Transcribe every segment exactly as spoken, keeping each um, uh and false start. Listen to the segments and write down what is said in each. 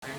Emotional.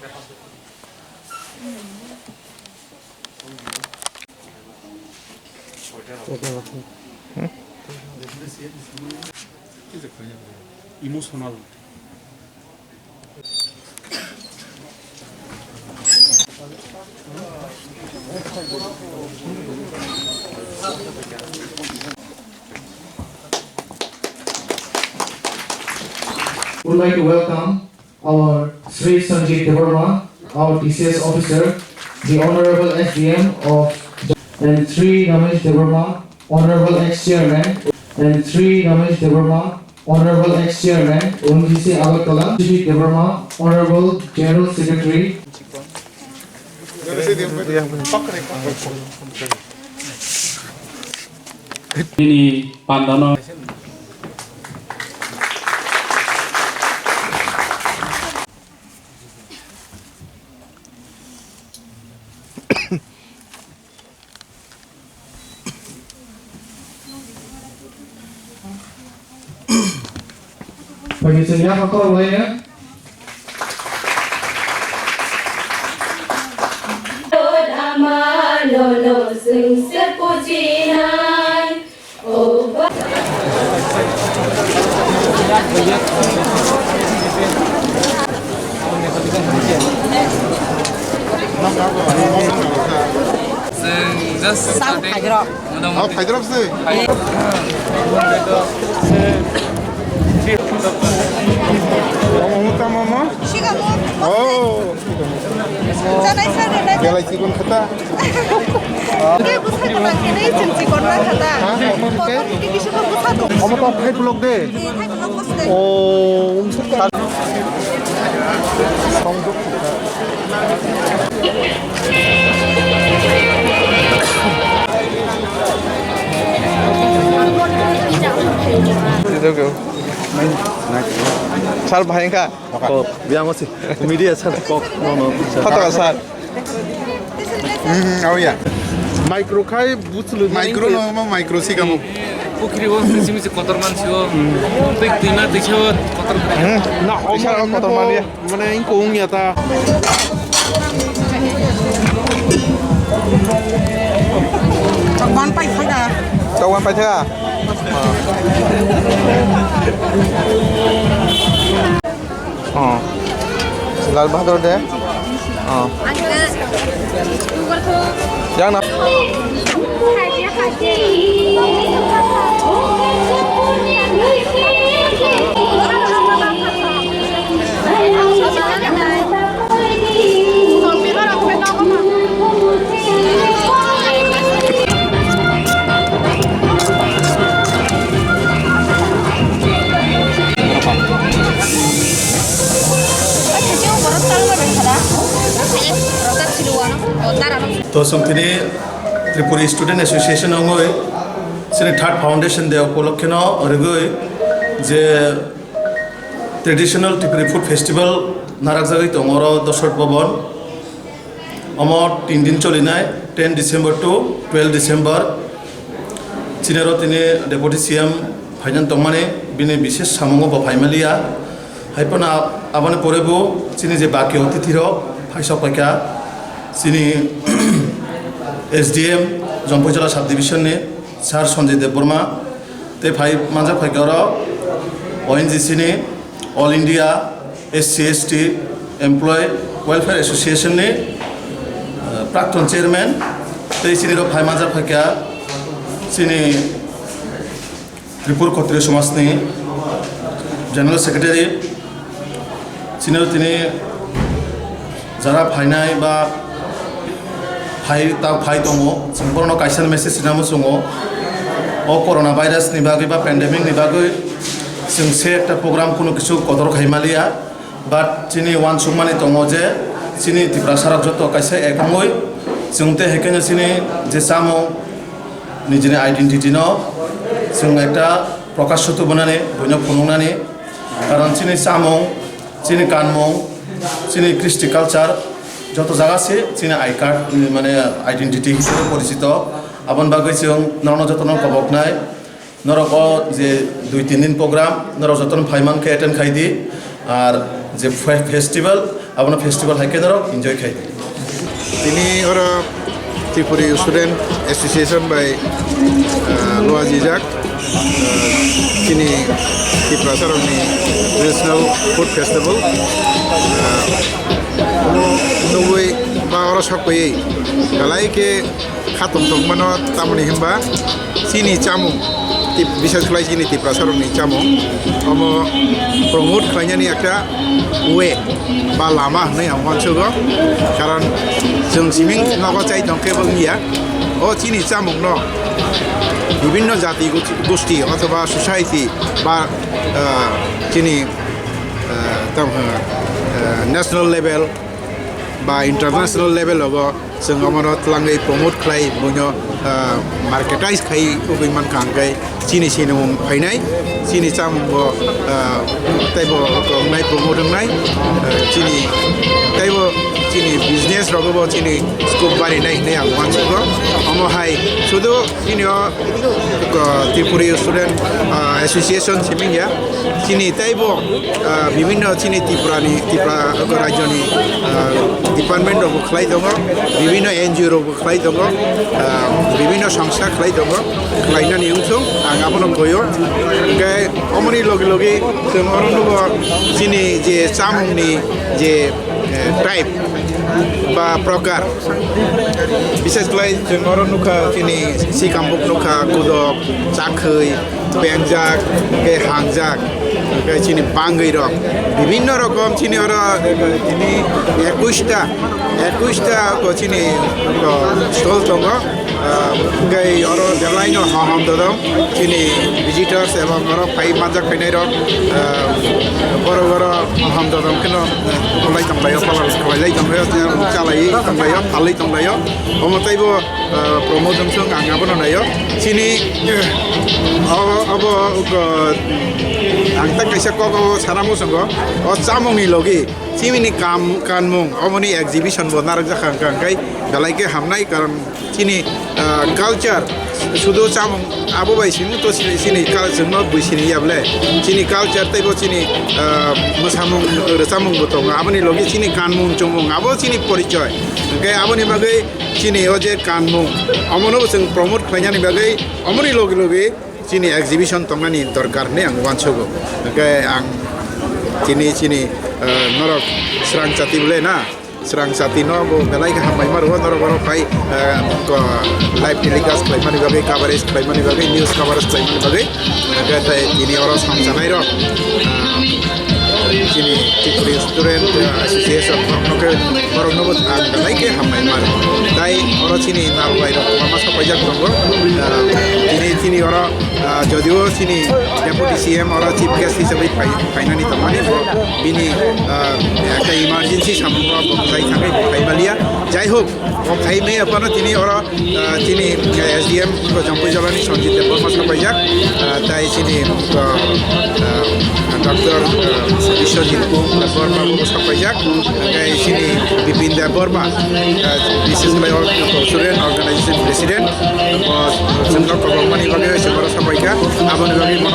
Would like to welcome our Sri Sanjit Debbarma, our T C S officer, the Honorable S D M of, and Sri Ramesh Debbarma, Honorable ex-chairman, and Sri Ramesh Debbarma, Honorable ex-chairman, O N G C Agartala, Sri Debbarma, Honorable General Secretary. Nini pandano. Pagini chwng yapha khorang laina. Rama nono chwng se pujinai. O ba- Chwng just Sam starting. Khairok. Motamoti. Oh, khairok se. Omo, omo tamo, omo? Siga mo. Oh. Janai sa de na. Belai sikon khata. Ke busa de ba ke nei chim sikon na khata. Ha? Kotor ke kisu ko busa do. Omo to khai blok de. Khai blok bos de. Oh, um sa. Sir, bahai wngkha? Kok, yang osi. Media, sir, kok, no, no, sir. Kota, sir. Hmm, oh ya. Micro khai, buchlu, micro no, ma micro si kamu. Pukhri o, misi misi kotor man si o. Twi, twi ma, twi sa o, kotor. Na, omo kotor man ya. Mane, ingko wngya ta. Chakwan paithaka. Chakwan paithaka? Oh. Lal Bahadur de? Oh. Yang na? To chwng tini Tripuri Student Association wngwi chini third foundation day upolokkhe no rwgwi je traditional Tripuri food festival narakjagwi tongo oro Dosot Bhavan. Omo tin din cholinai, ten December to twelve December. Chini oro tini Deputy C M phainan tongmani, bini bises samungo bo phaimaliya. Haiphano ab-, aboni pore bo chini je baki otithi rok phaisok paikha, chini S D M Jompoijala Sub Division ni Sir Sanjay Debbarma, tei phai manjak phaikha oro O N G C ni All India S C S T Employee Welfare Association ni, eh, Prakton Chairman, tei chini rok phai manjak phaikha chini Tripura Khatriya Samaj ni General Secretary, chini rok tini jara phainai ba phai, ta phai tongo, chwng borokno kaisa message rina muchungo. O corona virus ni bagwi ba pandemic ni bagwi chwng se ekta program kunu kisu kotor khai maliya, but chini uansukmani tongo je chini Tiprasa rok joto kaisa ek wngwi chwng tei hai kheno chini je chamung nijini identity no chwng ekta prakash soto bonani buino phunuknani, karon chini chamung, chini kanmung, chini kristi culture joto jaga se chini I card, mane identity hisabe porichito. Aboni bagwi chwng norokno jotono koboknai. Norok o je dui tin din program, norok jotono phai mankhe attend khai di. Ar je fe-, festival, abono festival hai khe norok enjoy khai. Tini oro Tripuri Student Association bai, ah, luajijak, ah, chini Tiprasarokni traditional food festival. Ah, omo nugwi ba oro sokpaiwi belai khe kha tongthok mano, tamoni hinba chini chamung, tip-, bises khlai chini Tiprasarokni chamung, omo promote khlainani ekta way ba lama hwnwi ang uansugo. Karon chwng siming nogo chai tongkhe bo wngya. O chini chamungno bibinno jati gu-, gusti othoba society ba, ah, chini, ah, tam, ah, national level ba international level rogo chwng omono twlangwi promote khlai, buino, ah, marketize khai ugwi mankha, hwnkhe chini sinimung phainai, chini chamungo, ah, teibo wngnai, promote wngnai, ah, chini teibo chini business rogobo chini scope barinai hinwi ang uansugo. Omo hai sudu chini o, ah, Tripuri Student, ah, Association siming ya, chini teibo, ah, bibinno chini Tripurani, Tripura rajyoni, ah, department rokbo khlai tongo, bibinno N G O rokbo khlai tongo, ah, bibinno songsa khlai tongo, khlainani wngthung ang abono koyo. Hwnkhe omoni logi logi chwng oro nugo chini je chamungni je, eh, type ba prokar, bises khlai chwng oro nukha chini sikambuk nukha, kudok, chakhwi, pengjak, tei hangjak, tei chini bangwi rok, bibinno rokom chini oro tini ekush ta, ekush ta ko chini ko stall tongo. Ah, tei oro belaino hohom dodom chini visitors ebong oro phai manjak phainai rok, ah, borok oro hohom dodom kheno, ah, kholai tonglaio, palai tonglaio, chalai tonglaio, phalwi tonglaio. Omo teibo ah, promote wngsong ang abono naio. Chini, eh, o, obo, o, ang tak kaisa kok o sana muchungo. O chamungni logi, chimini kam, kanmung, oboni exhibition bo narwk jakha hwnkha hwnkhe belai khe hamnai, karon chini, ah, culture, sudu chamung abo bai simi to chini, chini culture no bui sini ya bole. Chini culture teibo chini, ah, mwsamung, rwchapmung bo tongo. Aboni logi chini kanmung chumung abo chini porichoy. Hwnkhe aboni bagwi chini o je kanmung, omono bo chwng promote khlainani bagwi, omoni logi logi chini exhibition tongnani dorkar hinwi ang uansugo. Hwnkhe ang tini chini, eh, norok srang chati bole na, srang chati no bo belai khe hambai ma rwo norok oro phai, eh, ko-, live telecast khlaimani bagwi, coverage khlaimani bagwi, news coverage khlaimani bagwi. Hwnkhe tei tini oro samsanai rok, ah, chini Tripuri Student, ah, Association rokno khe borokno bo ang belai khe hambai mano. Tai oro chini nalbai rok kwbangma sapaijak tongo. Ah, tini, tini oro, ah, jodio chini Deputy C M oro Chief Guest hisabai phai-, phainani tongmani bo bini, ah, ekta emergency samungo bo kwchai thangwi bo phaibalia. Jai hok, o phai maya phano tini oro, ah, chini, eh, S D M ko Jampui Jolani Sanjit Debbarma sapaijak, ah, tai chini, ah, ah, Doctor, ah, Biswajit Debbarma bo sapaijak, tai chini Bipin Debbarma, ah, bises khlai o Student Organization President, bo chwngno kobokmani bagwi se oro sapaikha, aboni bagwi bono